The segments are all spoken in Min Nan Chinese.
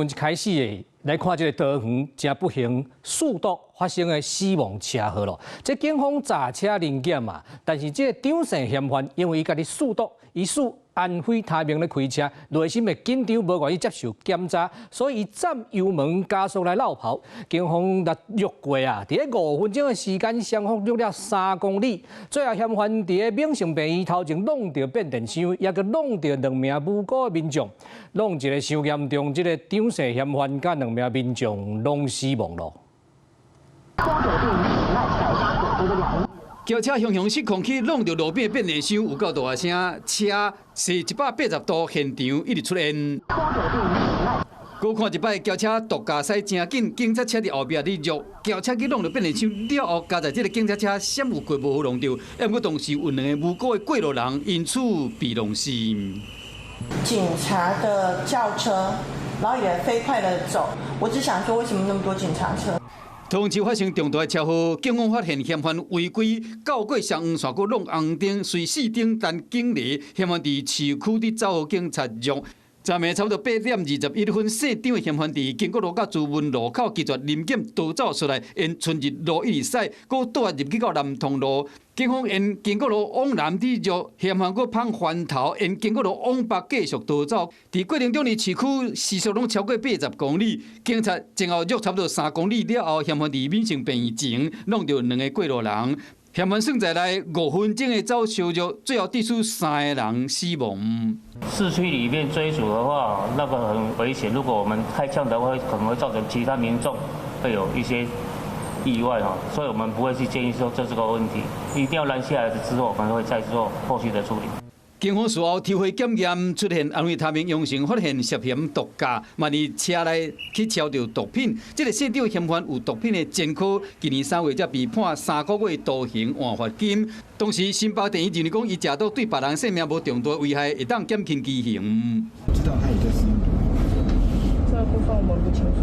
一開始的來看這個桃園，誠不幸四都發生的死亡車禍咯。這警方查車臨檢嘛，但是這個張姓嫌犯因為伊家己嗜毒，伊嗜安非他命咧開車，內心會緊張，無願意接受檢查，所以伊攢油門加速來落跑。警方來約過啊，佇咧5分鐘的時間，雙方約了3公里。最後嫌犯佇咧銘盛病院頭前挵著變電箱，也閣挵著兩名無辜的民眾，挵一个傷嚴重，這個張姓嫌犯佮兩名民眾攏死亡咯。轎車雄雄失控去挵著路邊的變電箱，有夠大聲，車是180度，現場一直出煙。閣看一擺轎車毒駕駛誠緊，警察車佇後壁咧約，轎車去挵著變電箱了後，佳哉這个警察車閃有過無好挵著，毋過當時有兩个無辜的過路人因此被弄死。警察的轎車，然後也飛快的走，我只想說，為什麼那麼多警察車？桃園市發生重大車禍，警方發現嫌犯違規繞過雙黃線，閣挵紅燈，隨四燈等警力，嫌犯佇市區佇走予警察約。昨暝差不多8點21分，姓張的嫌犯佇經國路佮朱文路口拒絕臨檢逃走出來，沿春日路一直駛，閣倒入去到南通路。警方沿經國路往南佇約，嫌犯閣洕翻頭，沿經國路往北繼續逃走。佇過程中，佇市區時速攏超過80公里，警察前後約差不多3公里了後，嫌犯佇銘盛病院前挵著兩个過路人。嫌犯算在內5分鐘的走相約，最後致使三个人死亡。市區裡面追逐的話，那個很危險。如果我們開槍的話，可能會造成其他民眾會有一些意外哈，所以我們不會去建議說這是個問題。一定要攔下來之後，我們會再做後續的處理。警方事後抽血檢驗，出現安非他命陽性，發現涉嫌毒駕，嘛佇車內去撨著毒品。這个姓張嫌犯有毒品的前科，今年3月才被判3個月徒刑換罰金。當時新北地院認為講，伊食毒對別人性命無重大危害，會當減輕其刑。知道他也在使用毒品。這個部分我們不清楚。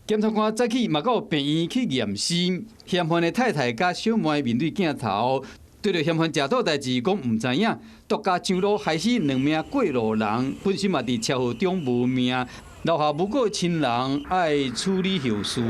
檢察官早起嘛到病院去驗屍，嫌犯的太太佮小妹面對鏡頭，對著嫌犯食毒代誌講毋知影，毒駕上路害死兩名過路人，本身嘛佇車禍中無命，留下無辜的親人愛處理後事。